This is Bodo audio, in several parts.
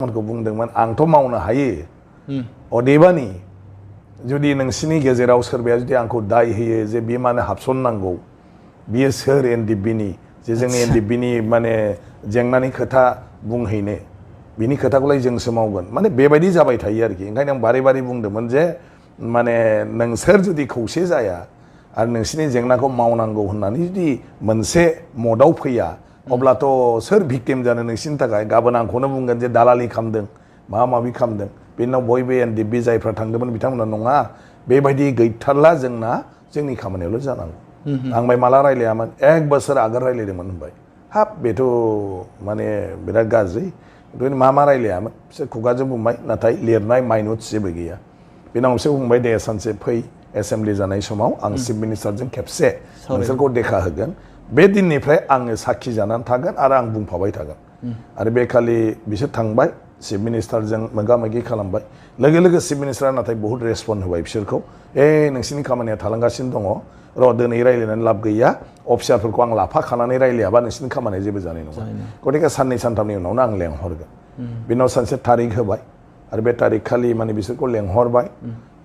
मोनखौ बुंदोंमोन आंथ' मावनो हायो अदेबानि जुदि नोंसिनि गेजेराव सोरबाया जुदि आंखौ दाय होयो जे बे मानो हाबसननांगौ बियो सोर एनडिबिनि जे जोंनि एनडिबिनि माने जेंनानि खोथा बुंहैनो बिनि खोथाखौलाय जोंसो मावगोन माने बेबायदि जाबाय थायो आरोखि ओंखायनो आं बारे बारे बुंदोंमोन जे माने नोंसोर जुदि खौसे जाया आरो नोंसिनि जेंनाखौ मावनांगौ होननानै जुदि मोनसे मदाव फैया अब्लाथ' सोर भिक्टिम जानो नोंसिनि थाखाय गाबोन आंखौनो बुंगोन जे दालालि खालामदों माबा माबि खालामदों बेनि उनाव बयबो एनडिबि जायफ्रा थांदोंमोन बिथांमोना नङा बेबायदि गैथारला जोंना जोंनि खामानियावल' जानांगौ आंबाय माला रायलायामोन 1 बोसोर आगोल रायलायदोंमोन होनबाय हाब बेथ' माने बिराद गाज्रि मा रायलायामोन बिसोर खुगाजों बुंबाय नाथाय लिरनाय माइन'ट्स जेबो गैया बेनाव बिसोर बुंबाय दे सानसे फै एसेम्बलि जानाय समाव आं चिफ मिनिस्टारजों खेबसे नोंसोरखौ देखा होगोन बे दिननिफ्राय आङो साखि जानानै थागोन आरो आं बुंफाबाय थागोन आरो बे खालि बिसोर थांबाय चिफ मिनिस्टारजों मोगा मोगि खालामबाय लोगो लोगो चिफ मिनिस्टारा नाथाय बहुत रेसपन्ड होबाय बिसोरखौ नोंसिनि खामानिया थालांगासिनो दङ र' दिनै रायलायनानै लाब गैया अफिसारफोरखौ आं लाफाखानानै रायलायाबा नोंसिनि खामानिया जेबो जानाय नङा गतिके साननै सानथामनि उनावनो आं लेंहरगोन बिनाव सानसे तारिख होबाय आरो बे तारिख खालि माने बिसोरखौ लेंहरबाय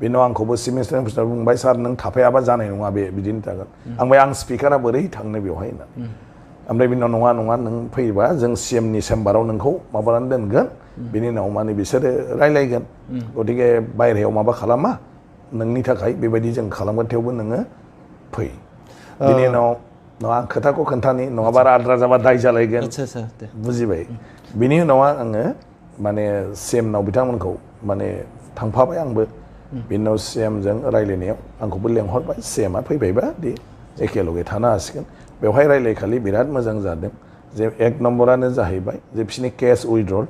बिनाव आंखौबो चिफ मिनिस्टार बुंबाय सार नों थाफायाबा जानाय नङा बे बिदिनो थागोन आं स्पिकारा बोरै थांनो बेवहाय होननानै ओमफ्राय बिनाव नङा नों फैबा जों सिएमनि चेम्बाराव नोंखौ माबानानै दोनगोन बिनि उनाव माने बिसोरो रायलायगोन गतिके बायहेरायाव माबा खालामा नोंनि थाखाय बेबायदि जों खालामगोन थेवबो नोङो फै बिनि उनाव आं खोथाखौ खोन्थानि नङाबा आद्रा जाबा दाय जालायगोन बुजिबाय बिनि उनाव आङो माने सिएमनाव बिथांमोनखौ माने थांफाबाय आंबो बिनि उनाव सिएमजों रायलायनायाव आंखौबो लेंहरबाय सिएमआ फैबायबा दे एखेलगे थानो हासिगोन बेवहाय रायलायखालि बिराद मोजां जादों जे 1 नम्बरानो जाहैबाय जे बिसोरनि केस उइड्रल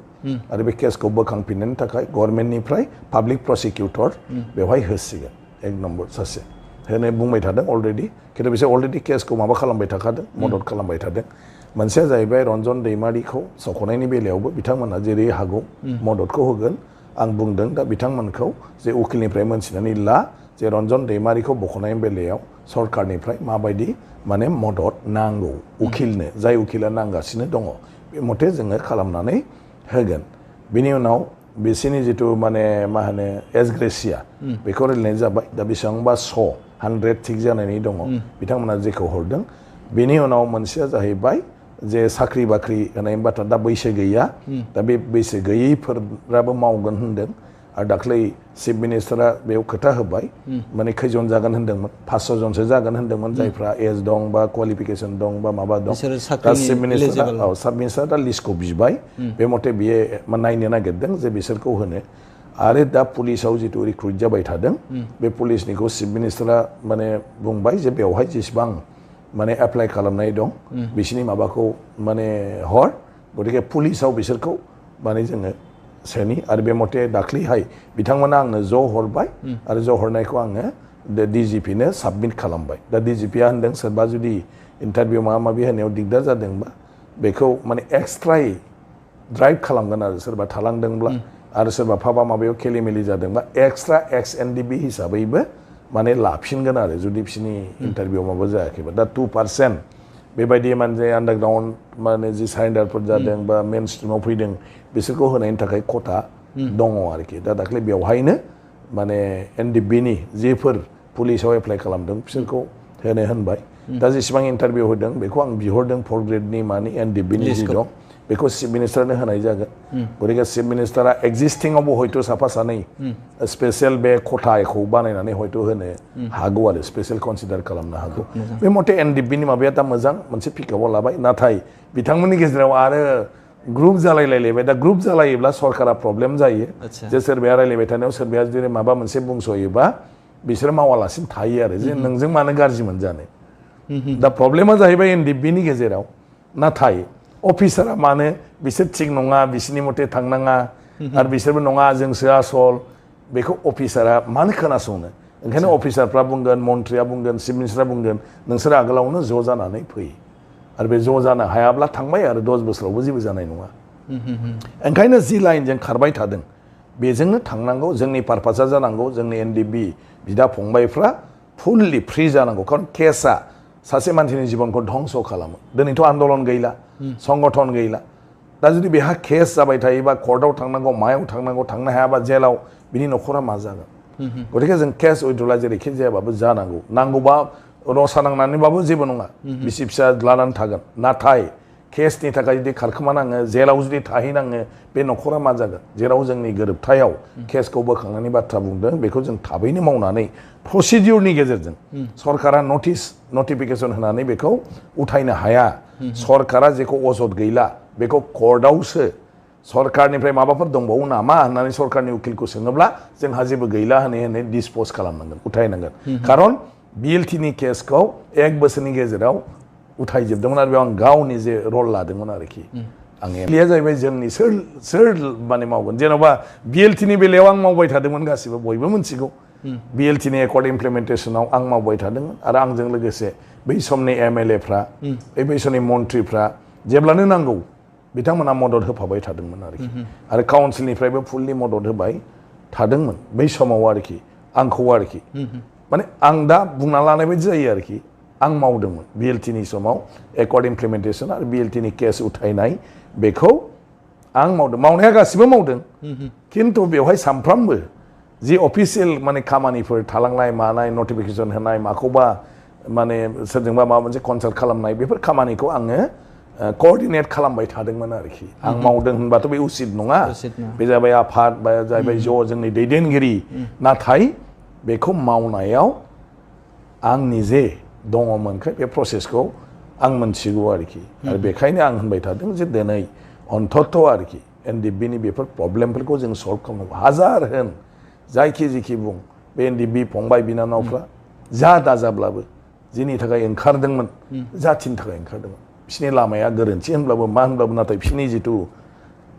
आरो बे केसखौ बोखांफिननायनि थाखाय गभर्नमेन्टनिफ्राय पाब्लिक प्रसिकिउटर बेवहाय होसिगोन 1 नम्बर सासे होनो बुंबाय थादों अलरेडि खिन्थु बिसोर अलरेडि केसखौ माबा खालामबाय थाखादों मदद खालामबाय थादों मोनसेया जाहैबाय रन्जन दैमारिखौ सख'नायनि बेलायावबो बिथांमोना जेरै हागौ मददखौ होगोन आं बुंदों दा बिथांमोनखौ जे उकिलनिफ्राय मोनथिनानै ला जे रन्जन दैमारिखौ बख'नायनि बेलायाव सरकारनिफ्राय माबायदि माने मदद नांगौ उकिलनो जाय उकिला नांगासिनो दङ बे मथे जोङो खालामनानै होगोन बिनि उनाव बिसोरनि जिथु माने मा होनो एसग्रेसिया बेखौ रायलायनाय जाबाय दा बेसेबांबा 100 थिग जानानै दङ बिथांमोना जेखौ हरदों बेनि उनाव मोनसेया जाहैबाय जे साख्रि बाख्रि होनायनि बाथ्रा दा बैसो गैया दा बे बैसो गैयैफोराबो मावगोन होनदों आरो दाख्लै चिफ मिनिस्टारा बेयाव खोथा होबाय माने खैजन जागोन होनदोंमोन 500 जनसो जागोन होनदोंमोन जायफ्रा एज दं बा क्वालिफिकेसन दं बा माबा दं दा चिफ मिनिस्टारा दा लिस्टखौ बिबाय बे मथे बियो नायनो नागिरदों जे बिसोरखौ होनो आरो दा पुलिसाव जिथु रिक्रुइट जाबाय थादों बे पुलिसनिखौ चिफ मिनिस्टारा माने बुंबाय जे बेवहाय जेसेबां माने एप्लाइ खालामनाय दं बिसोरनि माबाखौ माने हर गतिके पुलिसाव बिसोरखौ माने जोङो सोनि आरो बे मथे दाख्लैहाय बिथांमोना आंनो ज' हरबाय आरो ज' हरनायखौ आङो डिजिपिनो साबमिट खालामबाय दा डिजिपिया होनदों सोरबा जुदि इन्टारभिउ माबा माबि होनायाव दिगदार जादोंबा बेखौ माने एक्सट्रायै ड्राइभ खालामगोन आरो सोरबा थालांदोंब्ला आरो सोरबा फाबा माबायाव खेलिमेलि जादोंबा एक्सट्रा एक्स एनडिबि हिसाबैबो माने लाफिनगोन आरो जुदि बिसोरनि इन्टारभिउ माबा जायाखैबा दा 2% बेबायदि माने आन्डारग्राउन्ड माने जि सारेन्डारफोर जादों बा मेन स्ट्रिमाव फैदों बिसोरखौ होनायनि थाखाय खथा दङ आरोखि दा दाख्लै बेवहायनो माने एनडिबिनि जेफोर पुलिसाव एप्लाइ खालामदों बिसोरखौ होनो होनबाय दा जेसेबां इन्टारभिउ होदों बेखौ आं बिहरदों 4 ग्रेडनि माने एनडिबिनि जि दं बेखौ चिफ मिनिस्टारनो होनाय जागोन गतिके चिफ मिनिस्टारा एक्जिस्टिंआवबो हयथ' साफा सानै स्पेसियेल बे खथाखौ बानायनानै हयथ' होनो हागौ आरो स्पेसियेल कनसिडार खालामनो हागौ बे मथे एनडिबिनि माबाया दा मोजां मोनसे पिकआपआव लाबाय नाथाय बिथांमोननि गेजेराव आरो ग्रुप जालायलायबाय दा ग्रुप जालायोब्ला सरकारा प्रब्लेम जायो जे सोरबाया रायलायबाय थानायाव सोरबाया जुदि माबा मोनसे बुंस'योबा बिसोर मावालासिनो थायो आरो जे नोंजों मानो गाज्रि मोनजानो दा प्रब्लेमा जाहैबाय एनडिबिनि गेजेराव नाथाय अफिसारा मानो बिसोर थिग नङा बिसोरनि मथे थांनाङा आरो बिसोरबो नङा जोंसो आसल बेखौ अफिसारा मानो खोनासंनो ओंखायनो अफिसारफ्रा बुंगोन मन्थ्रिया बुंगोन चिफ मिनिस्टारा बुंगोन नोंसोर आगोलावनो ज' जानानै फै आरो बे ज' जानो हायाब्ला थांबाय आरो 10 बोसोरावबो जेबो जानाय नङा ओंखायनो जि लाइनजों खारबाय थादों बेजोंनो थांनांगौ जोंनि पारपासा जानांगौ जोंनि एनडिबि बिदा फंबायफ्रा फुललि फ्रि जानांगौ खारन केसआ सासे मानसिनि जिबनखौ धंस खालामो दिनैथ' आन्दलन गैला संगठन गैला दा जुदि बेहा केस जाबाय थायोबा कर्टआव थांनांगौ मायाव थांनांगौ थांनो हायाबा जेलाव बिनि न'खरा मा जागोन गतिके जों केस उइथड्रला जेरैखि जायाबाबो जानांगौ नांगौबा रसा नांनानैबाबो जेबो नङा बिसि फिसा लानानै थागोन नाथाय केसनि थाखाय जुदि खारखोमानाङो जेलाव जुदि थाहैनाङो बे न'खरा मा जागोन जेराव जोंनि गोरोबथायाव केसखौ बोखांनायनि बाथ्रा बुंदों बेखौ जों थाबैनो मावनानै प्रसिडिउरनि गेजेरजों सरकारा नटिफिकेसन होनानै बेखौ उथायनो हाया सरकारा जेखौ अजद गैला बेखौ कर्टआवसो सरकारनिफ्राय माबाफोर दंबावो नामा होननानै सरकारनि उकिलखौ सोङोब्ला जोंहा जेबो गैला होननानै डिसप'ज खालामनांगोन उथायनांगोन खारन बिएलटिनि केसखौ 1 बोसोरनि गेजेराव उथायजोबदोंमोन आरो बेयाव आं गावनि जे रल लादोंमोन आरोखि आंनिया जाहैबाय जोंनि सोर माने मावगोन जेन'बा बिएलटिनि बेलायाव आं मावबाय थादोंमोन गासिबो बयबो मिथिगौ बिएलटिनि एकर्ड इमप्लिमेन्टेसनाव आं मावबाय थादोंमोन आरो आंजों लोगोसे बै समनि एमएलएफ्रा बै समनि मन्थ्रिफ्रा जेब्लानो नांगौ बिथांमोना मदद होफाबाय थादोंमोन आरोखि आरो काउन्सिलनिफ्रायबो फुल्लि मदद होबाय थादोंमोन बै समाव आरोखि आंखौ आरोखि माने आं दा बुंना लानाय बायदि जायो आरोखि आं मावदोंमोन बिएलटिनि समाव एकर्ड इमप्लिमेन्टेसन आरो बिएलटिनि केस उथायनाय बेखौ आं मावदों मावनाया गासिबो मावदों खिन्थु बेवहाय सानफ्रामबो जि अफिसियेल माने खामानिफोर थालांनाय मानाय नटिफिकेसन होनाय माखौबा माने सोरजोंबा माबा मोनसे कनसाल्ट खालामनाय बेफोर खामानिखौ आङो कोअर्डिनेट खालामबाय थादोंमोन आरोखि आं मावदों होनबाथ' बे उचित नङा बे जाबाय आफाद बा जाहैबाय ज' जोंनि दैदेनगिरि नाथाय बेखौ मावनायाव आं निजे दङमोनखाय बे प्रसेसखौ आं मोनथिगौ आरोखि आरो बेखायनो आं होनबाय थादों जे दिनै अन्तत' आरोखि एनडिबिनि बेफोर प्रब्लेमफोरखौ जों सल्भ खालामनांगौ हाजार होन जायखि जेखि बुं बे एनडिबि फंबाय बिनानावफ्रा जा दाजाब्लाबो जिनि थाखाय ओंखारदोंमोन जाथिनि थाखाय ओंखारदोंमोन बिसोरनि लामाया गोरोन्थि होनब्लाबो मा होनब्लाबो नाथाय बिसोरनि जिथु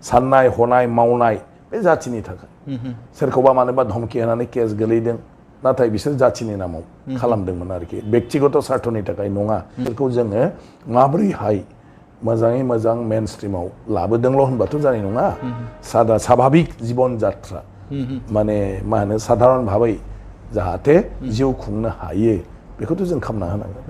साननाय हनाय मावनाय बे जाथिनि थाखाय सोरखौबा मानोबा धमकि होनानै केस गोलैदों नाथाय बिसोर जाथिनि नामाव खालामदोंमोन आरोखि बेक्तिगत स्वार्थनि थाखाय नङा बेखौ जोङो माबोरैहाय मोजाङै मोजां मेन स्ट्रिमाव लाबोदोंल' होनबाथ' जानाय नङा साभाबिक जिबन जात्रा माने मा होनो साधारन भाबै जाहाथे जिउ खुंनो हायो बेखौथ' जों खालामना होनांगोन